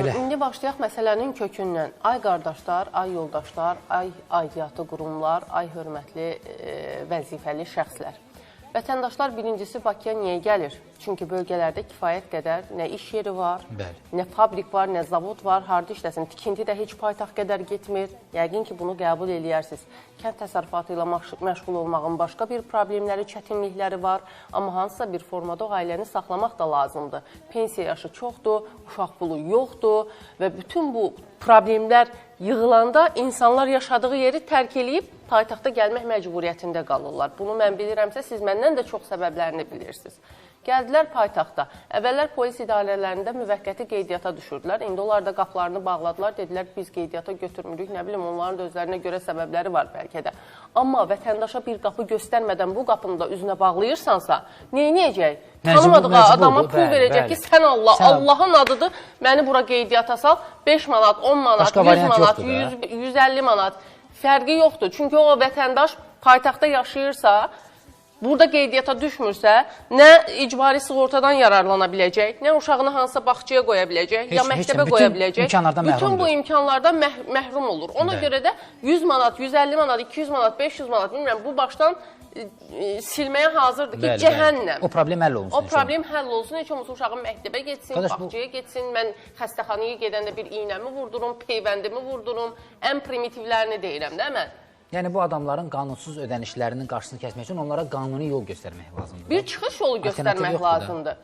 Belə. İndi başlayaq məsələnin kökündən. Ay qardaşlar, ay yoldaşlar, ay aidiyyatı qurumlar, ay hörmətli vəzifəli şəxslər. Vətəndaşlar birincisi Bakıya niyə gəlir? Çünki bölgələrdə kifayət qədər nə iş yeri var, Bəli. nə fabrik var, nə zavod var, harda işləsin. Tikinti də heç paytaxt qədər getmir. Yəqin ki, bunu qəbul eləyərsiniz. Kənd təsərrüfatı ilə məşğul olmağın başqa bir problemləri, çətinlikləri var. Amma hansısa bir formada o ailəni saxlamaq da lazımdır. Pensiya yaşı çoxdur, uşaq pulu yoxdur və bütün bu problemlər yığılanda insanlar yaşadığı yeri tərk eləyib paytaxta gəlmək məcburiyyətində qalırlar. Bunu mən bilirəmsə, siz məndən də çox səbəblərini bilirsiniz. Gəldilər paytaxta. Əvvəllər polis idarələrində müvəqqəti qeydiyyata düşürdülər. İndi onlar da qapılarını bağladılar. Dedilər, biz qeydiyyata götürmürük. Nə bilim, onların da özlərinə görə səbəbləri var bəlkə də. Amma vətəndaşa bir qapı göstərmədən bu qapını da üzünə bağlayırsansa, neyniyəcək? Tanımadığı adama pul verəcək ki, sən Allah, Allahın adıdır, məni bura qeydiyyata sal. 5 manat, 10 manat, 100 manat, 150 manat. Fərqi yoxdur. Çünki o vətəndaş paytaxtda yaşayırsa, burada qeydiyyata düşmürsə, nə icbari sığortadan yararlana biləcək, nə uşağını hansısa bağçaya qoya biləcək, ya məktəbə qoya biləcək. Bütün bu imkanlardan məhrum olur. Ona görə də 100 manat, 150 manat, 200 manat, 500 manat, bilmirəm, bu başdan silməyə hazırdır ki, cəhənnəm. O problem həll olunsun. O problem həll olsun. Heç olmasa uşağım məktəbə getsin, bağçaya getsin, mən xəstəxanaya gedəndə bir iynəmi vurdurum, peyvəndimi vurdurum, ən primitivlərini deyirəm də mən. Yəni bu adamların qanunsuz ödənişlərinin qarşısını kəsmək üçün onlara qanuni yol göstərmək lazımdır. Bir çıxış yolu göstərmək lazımdır.